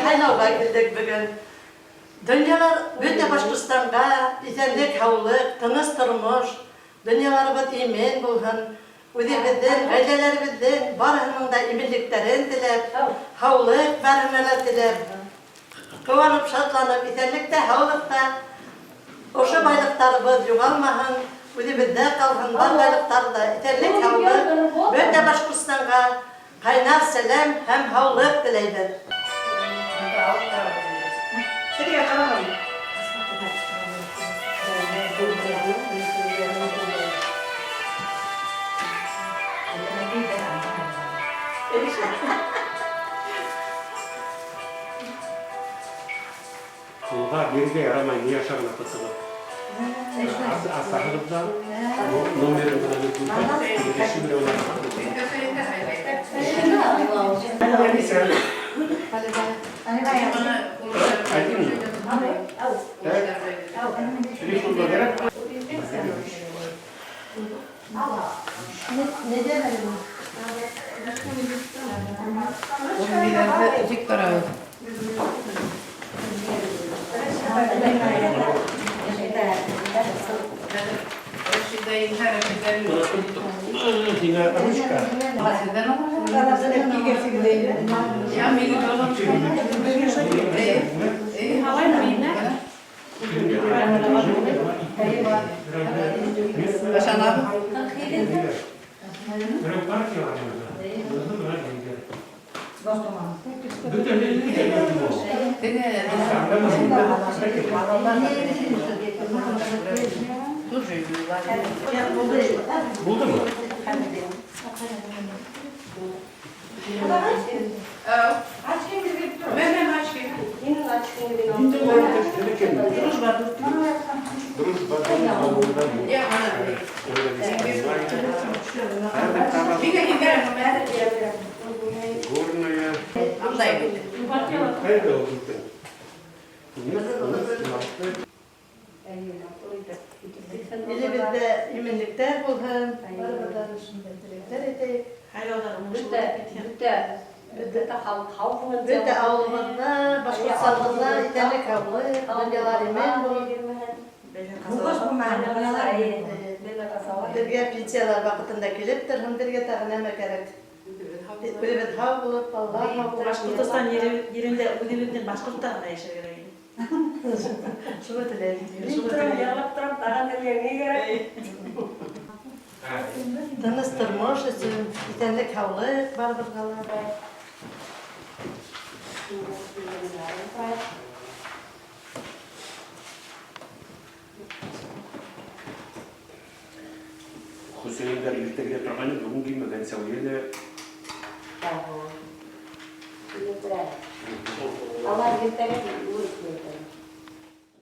Һайлауға килдек бөгөн. Донъялар бөтә Башҡортостанға иҫәнлек, һаулыҡ, тыныс тормош, донъяларыбыҙ имен булһын. Үҙебеҙҙең, ғаиләләребеҙҙең барыһының да именлектәрен теләп, һаулыҡ барыһына ла теләп, ҡыуанып, шатланып, иҫәнлектә, һаулыҡта ошо байлыҡтарыбыҙ юғалмаһын, үҙебеҙҙә ҡалһын, бар байлыҡтар ҙа иҫәнлек, һаулыҡ, бөтә Башҡортостанға ҡайнар сәләм һәм һаулыҡ теләйбеҙ. Ҡулға бирергә ярамай, ни аша ғына тотоғоҙ. Асаһығыҙ ҙа, номерын бына мин күрһәтәм, Телефонда кәрәк. Һиңә ручка. Берәү партия быныһы бына еңгә. Бөтә Булдымы? Дружба, дружба, Горная. Ҡайҙа ул икән? Илебеҙҙә именлектәр булһын, барыбыҙ ҙа шундай теләктәр әйтәйек. Бөтә халыҡ һау булһын. Бөтә ауылыбыҙҙа, Башҡортостаныбыҙҙа иҫәнлек, һаулыҡ, донъялар имен булып. Беҙгә пенсиялар ваҡытында килеп торһон, беҙгә тағы нәмә кәрәк? Үҙебеҙ һау булып, балалар һау булып. Башҡортостан ерендә үҙебеҙҙең башҡорттар ғына йәшәргә кәрәк. Шуны теләйем. Шуны теләйем. Тыныс тормош өсөн, иҫәнлек, һаулыҡ барыбыҙға ла. Хөсәйендәр иртәгә торғайны, бөгөн килмәгән Сәүиә лә. Алар иртәгә үҙ.